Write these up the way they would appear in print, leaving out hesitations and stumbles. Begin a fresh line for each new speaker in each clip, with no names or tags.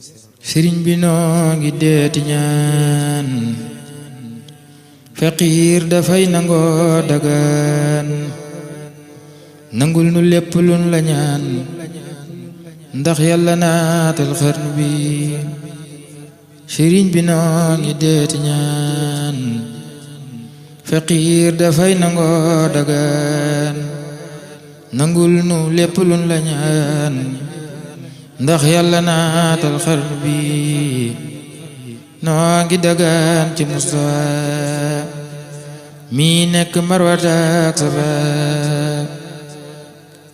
sëriñ bi noo ngi deeti ñaan faqiir dafay nangoo dagaan nangul nu lépp luñ la ñaan ndax yàlla naatal xarnu bi sëriñ bi noo ngi deeti ñaan faqiir dafay nangoo dagaan nangul nu lépp luñ la ñaan ndax yàlla naatal xarnu bi noo ngi dagaan ci Mustafa mi nekk Marwata ak Safa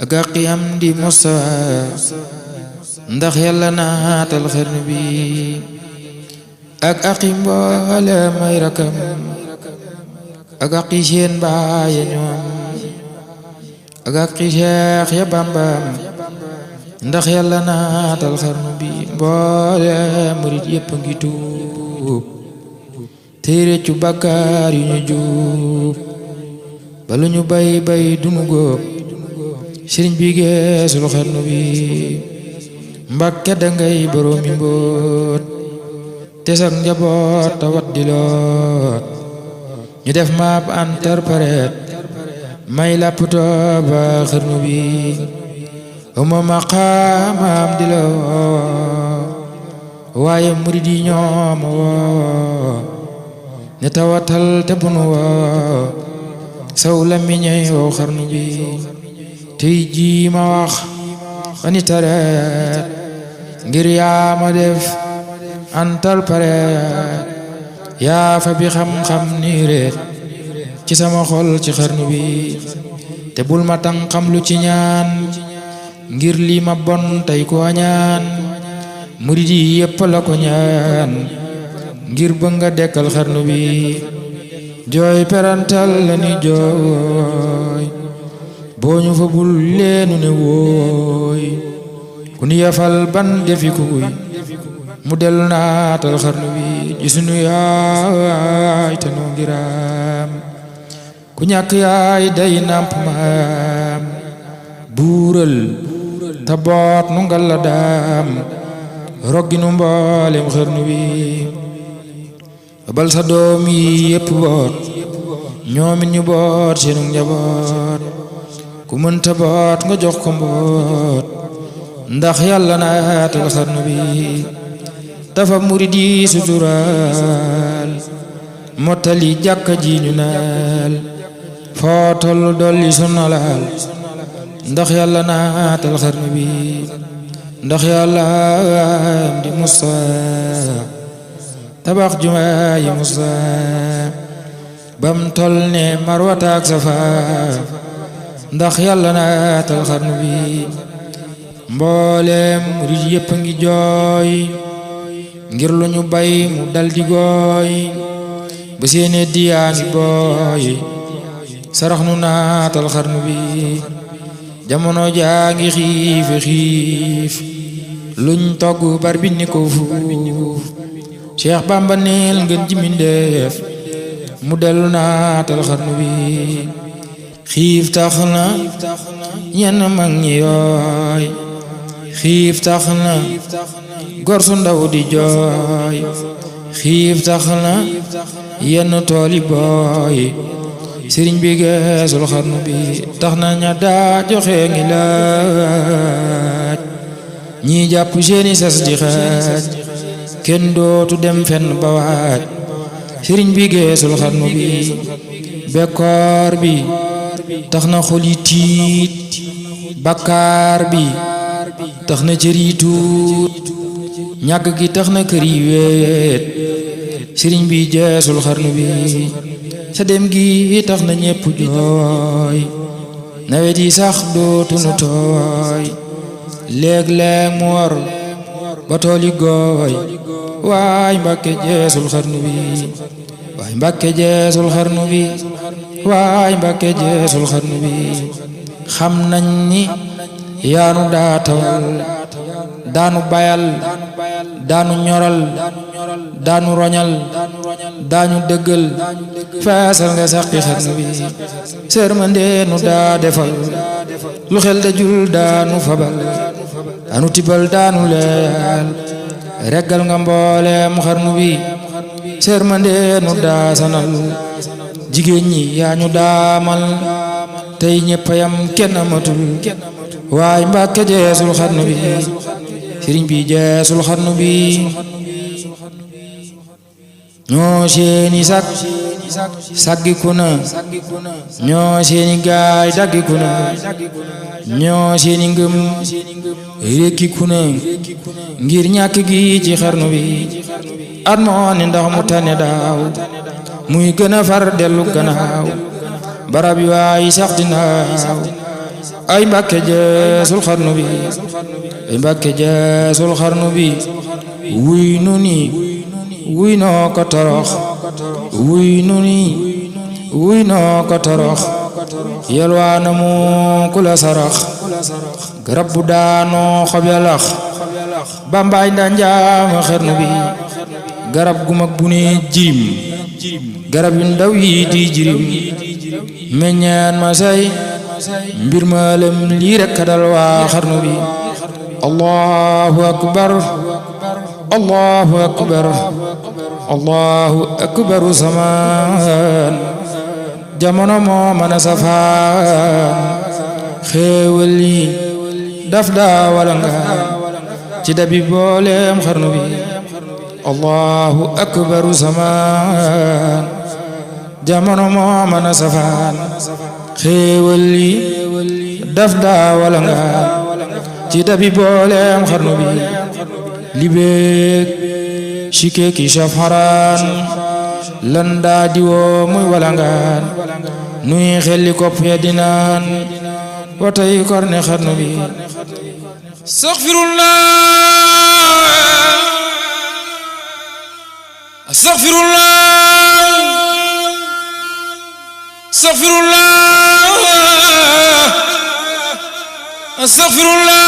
ak aqi am di Mustafa ndax yàlla naatal xarnu bi ak aqi mboole may rakam ak aqi seen baaya ñoom ak aqi Cheikh ya Bambam ndax yàlla naatal xarnu bi mboole murit yépp ngi tuub tey réccu bàkkaar yu ñu juub balu ñu bay bay dunu góob sëriñ bi geesul xarnu bi Mbàkke dangay boroomi mbóot te sak njaboot tawat di loot ñu def maap interprète may lapptoo ba xarnu bi uma maqaamam di la woo waaye murid yi ñoom woo ne tawatal te bunu woo saw la miñey woo xarnu bi tey jii ma wax ani tareet ngir yaa ma def antal pareet yaa fa bi xam-xam ni reet ci sama xol ci xarnu bi te bul ma tan xam lu ci ñaan ngir lii ma bon tey ko ñaan murid yi yépp la ko ñaan ngir bëgg nga dekkal xarnu bi jooy perantal la ni jooy boo ñu fa bul leenu ne wooy ku ni yafal ban defi kuy mu dellu naatal xarnu bi ji sunu yaay te noo ngiraam ku ñàkk yaay day nàmp maam buural ta boot nu ngal la daam roggi nu mboolem xarnu bi bal sa doom yi yépp boot ñoomit ñu boot seenu njaboot ku mënta boot nga jox ko mboot ndax yàlla naatal xarnu bi dafa murid yi suturaal mottali jàkka ji ñu naal foo tollu dolli sunnalaal ndax yàlla naatal xarnu bi ndax yàlla am di Mustafa tabax jumaa yi Mustafa bam tol ne Marwata ak Safa ndax yàlla naatal xarnu bi mboolem murid yépp ngi jooy ngir lu ñu bay mu dal di gooy ba seene diyaa ngi booy sarax nu naatal xarnu bi jamono jaa ngi xiif luñ togg bar bi ni ko fuuf Cheikh Bamba neel ngeen ji mindeef mu dellu naatal xarnu bi xiif tax na ñenn mag ñi yooy xiif tax na gor su ndaw di jooy xiif tax na yenn tooli booy sëriñ bi geesul xarnu bi tax na ña daa joxe ngi laaj ñi jàpp seeni sas di xaaj kenn dootu dem fenn ba waaj sëriñ bi geesul xarnu bi bekkoor bi tax na xol yi tiit bakkaar bi tax na cër yi tuut ñàkk gi tax na kër yi weet sëriñ bi geesul xarnu bi sa dem gi tax na ñépp jooy nawet yi sax dootunu tooy léeg-léeg mu war ba tool yi gooy waay Mbàkke geesul xarnu bi waay Mbàkke geesul xarnu bi waay Mbàkke geesul xarnu bi xam nañ ni yaanu daa tawal daanu bayal daanu ñoral daanu roñal daanu dëggal feesal nga saqi xarnu bi sërmandeenu daa defal lu xel dajul daanu fabal daanu tibal daanu leel reggal nga mboolem xarnu bi sërmande nu daa sanal jigéen ñi yaa ñu daamal tey ñeppayam kenn amatul waay Mbàkke jeesul xarnu bi sëriñ bi jeesul xarnu bi ñoo seeni saggiku na ñoo seeni gaay daggiku na ñoo seeni ngëm rekkiku na ngir ñàkk gi ci xarnu bi at moo ne ndax mu tane daaw muy gën a far dellu gannaaw barab yi waay sax dinaaw ay Mbàkke jeesul xarnu bi ay Mbàkke jeesul xarnu bi wuy nu ni wuy noo ko torox wuy nu ni wuy noo ko torox yelwaana mu ku la sarax garab bu daanoo xob ya lax bambaay nda njaama xarnu bi garab gu mag bu ne jirim garab yu ndaw yi di jirim meññaan ma say mbir ma lem lii rekk dal waa xarnu bi allahu akbar allahu akbar allahu akbaru samaan jamono moo mën a safaan xéewal yi daf daa wala nga ci dabi booleem xarnu bi allahu akbaru samaan jamono moo mën a safaan xéewal yi daf daa wala nga ci dabi booleem xarnu bi libeek shike ki shafharan lan daa diwoo muy walangaan nuy xelli kopp ya dinaan watay korne xarnu bi astaghfirullah astaghfirullah astaghfirullah astaghfirullah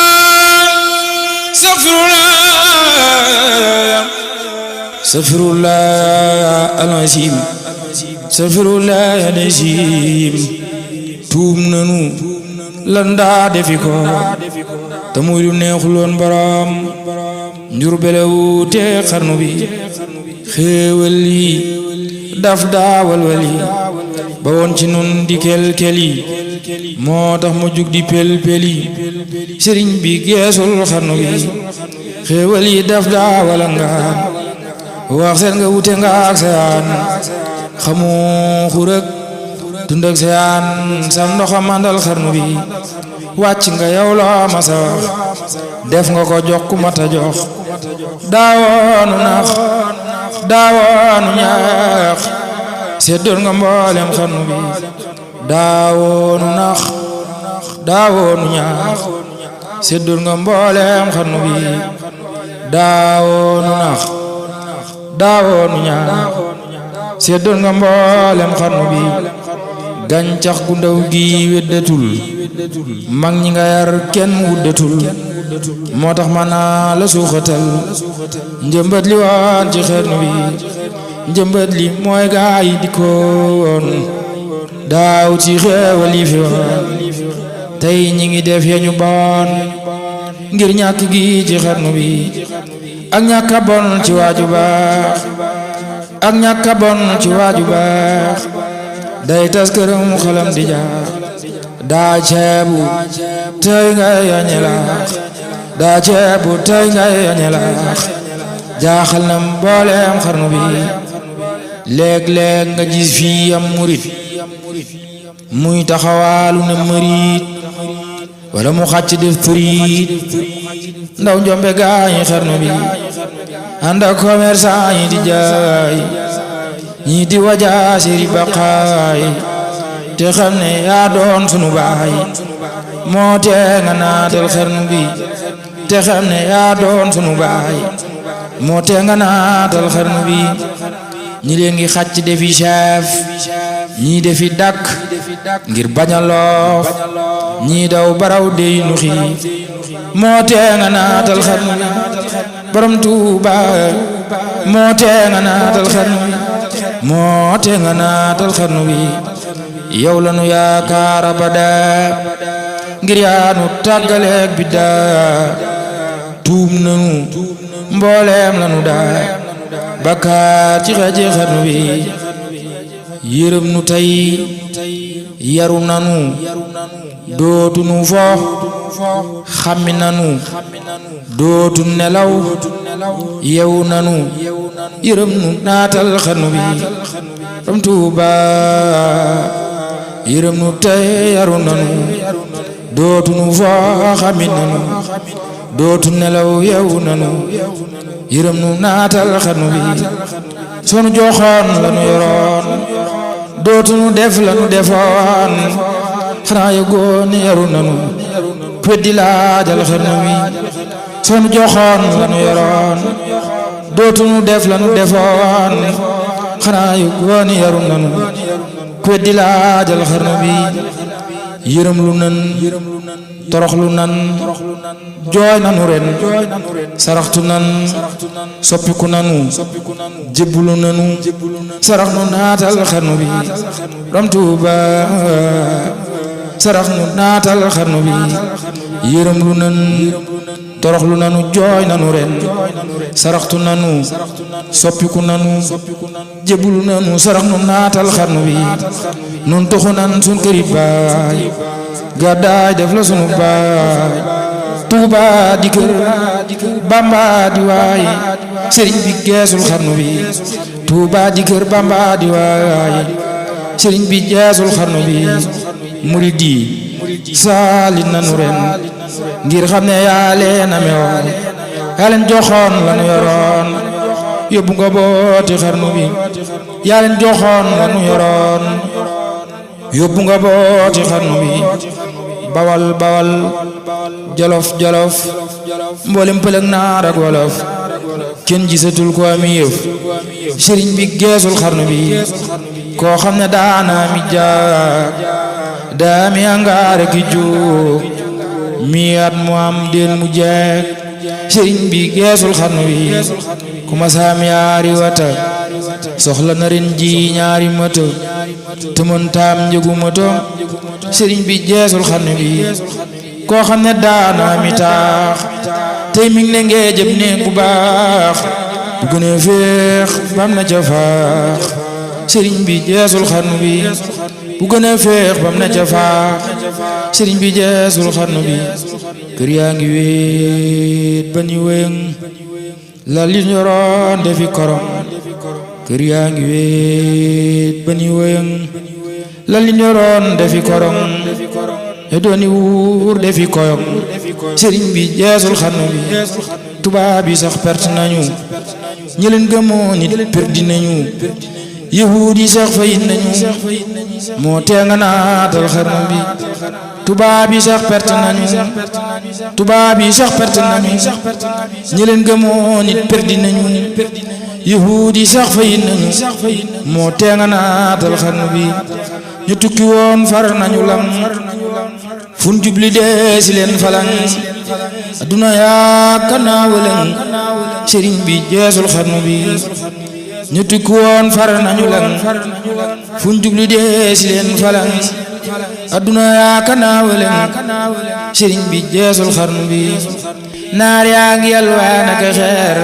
astaghfirullah al-azim astaghfirullah al-azim tuum nanu lan daa defi ko te muy lu neexuloon borom njur belewu te xarnu bi xéewal yi daf daa walwali ba woon ci nun di kel-keli moo tax mu jug di pel-peli sëriñ bi geesul xarnu bi xéewal yi daf daa walangaan wax seen nga wute nga ak seyaan xamu xurëg dund ak seyaan sam ndoxa mandal xarnu bi wàcc nga yow loo masa wax def nga ko jox ku mata jox daawoonu nax daawoonu ñaax seddoon nga mboolem xarnu bi daawoonu nax daawoonu ñaax seddoon nga mboolem xarnu bi daawoonu nax daawoonu ñaax seddoon nga mboolem xarnu bi gàncax gu ndaw gi weddatul mag ñi nga yar kenn wuddatul moo tax ma naa la suuxatal njëmbat li woon ci xarnu bi njëmbat li mooy gaa yi dikkoon daaw ci xeewal yi fi woon tey ñi ngi def ya ñu bon ngir ñàkk gi ci xarnu bi ak ñàkk a bon ci waaju baax ak ñàkk a bon ci waaju baax day tas këram xalam di jaax daa ceebu tey ngay añelaax daa ceebu tey ngay añelaax jaaxal na mbooleem xarnu bi léeg-léeg nga gis fii am murit muy taxawaalu ne mërit wala mu xàcc def përit ndaw njombe gaañi xarnu bi ànd ak commerçant yi di jaay ñii di wajaa seri baqaay te xam ne yaa doon sunu baay moo tee nga naatal xarnu bi te xam ne yaa doon sunu baay moo tee nga naatal xarnu bi ñi leen ngi xàcc defi chef ñii defi dakk ngir bañ a loof ñii daw baraw dey nu xiif moo tee nga naatal xarnu bi borom Tuuba moo tee nga naatal xarnu bi moo tee nga naatal xarnu bi yow la nu yaakaar abada ngir yaa nu tàggaleeg biddaa tuub nanu mbooleem lanu daa bakkaar ci xeeti xarnu bi yërëm nu tey yaru nanu dootu nu fo xammi nanu dootu nelaw yewu nanu yërëm nu naatal xarnu bi ram Tuuba yërëm nu tey yaru nanu dootu nu fo xammi nanu dootu nelaw yewu nanu yërëm nu naatal xarnu bi sonu joxoon lanu yoroon dootu nu def lanu defoon xanaa yëgoon yaru nanu ku weddi laajal xarnu bi sonu joxoon lanu yoroon dootu nu def lanu defoon xanaa yëgoon yaru nanu ku weddi laajal xarnu bi yërëm lu nan torox lu nan jooy nanu ren saraxtu nan soppiku nanu jébbulu nanu sarax nu naatal xarnu bi ram Tuuba sarax nu naatal xarnu bi yërëm lu nan torox lu nanu jooy nanu ren saraxtu nanu soppiku nanu jébbulu nanu sarax nu naatal xarnu bi nun tuxu nan sun këri baay gàddaay def la sunu baay Tuuba di kër Bamba di waay sëriñ bi geesul xarnu bi Tuuba di kër Bamba di waay sëriñ bi geesul xarnu bi murid yi saali nanu ren ngir xam ne yaa leen amewoon yaa leen joxoon lanu yoroon yóbbu nga booti xarnu bi yaa leen joxoon lanu yoroon yóbbu nga booti xarnu bi bawal bawal jolof jolof mboolem pëlëg naar ak wolof kenn gisatul ko ami yëf sëriñ bi geesul xarnu bi koo xam ne daana mi jaag daa mi angaare ki jóg mi at mu am den mu jeeg sëriñ bi geesul xarnu bi ku ma saam yaari wata soxla na ren ji ñaari moto te mën taam njëgu moto sëriñ bi geesul xarnu bi koo xam ne daana mi taax tey mi ngi ne ngee jëm ne bu baax bu gënee féex bam na ca faax sëriñ bi geesul xarnu bi bu gënee féex bam na ca faax sëriñ bi geesul xarnu bi kër yaa ngi wéet ba ni wéŋ la li ñoroon defi korom kër yaa ngi wéet ba ni wéŋ la li ñoroon defi korom e dooni wuur defi koyom sëriñ bi geesul xarnu bi tubaab yi sax perte nañu ñi leen gëmoo nit perdi nañu yahuud yi sax fayit nañu moo tee nga naatal xarnu bi tubaab yi sax perte nañu tubaab yi sax perte nañu ñi leen gëmoo nit perdi nañu yahuud yi sax fayit nañu moo tee nga naatal xarnu bi ñu tukki woon far nañu lam fun jubli dee si leen falang adduna yaa kanaawalang sëriñ bi geesul xarnu bi ñu tukki woon far nañu lang fun jubli dee si leen falang adduna yaa kanaawalang sëriñ bi geesul xarnu bi naar yaa ngi yalwaan ak xeer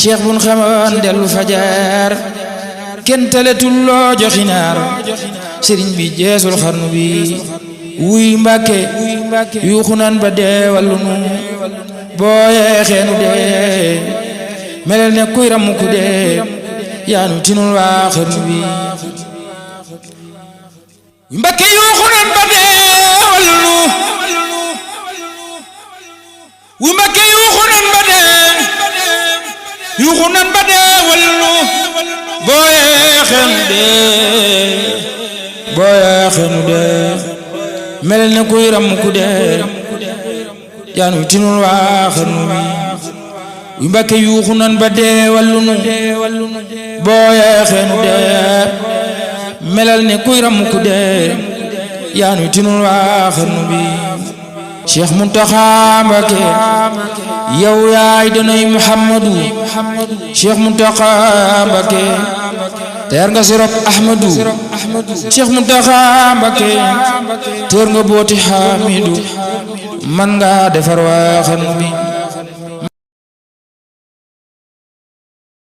cheikh bun xamoon dellu fajar kenn teletul loo joxi naar sëriñ bi geesul xarnu bi wuy Mbàkke yuuxu nan ba dee wallu nu boo yeexeenu dee melel ne kuy ramu ku dee yaanu tinul waa xarnu bi wuy Mbàkke yuuxu nan ba dee wallu nu wuy Mbàkke yuuxu nan ba dee yuuxu nan ba dee wallu nu boo yeexeenu dee boo yeexeenu dee melel ne kuy ram ku dee yaanu tinul waa xarnu bi wuy Mbàkke yuuxu nan ba dee wallu nu boo yeexeenu dee melel ne kuy ram ku dee yaanu tinul waa xarnu bi Cheikh Muntaxa Mbakke yow yaay donoy Muhammadu Cheikh Muntaxa Mbakke teer nga sirop Ahmadu Cheikh Muntaxa Mbakke teer nga booti Hamidu man nga defar waa xarnu bi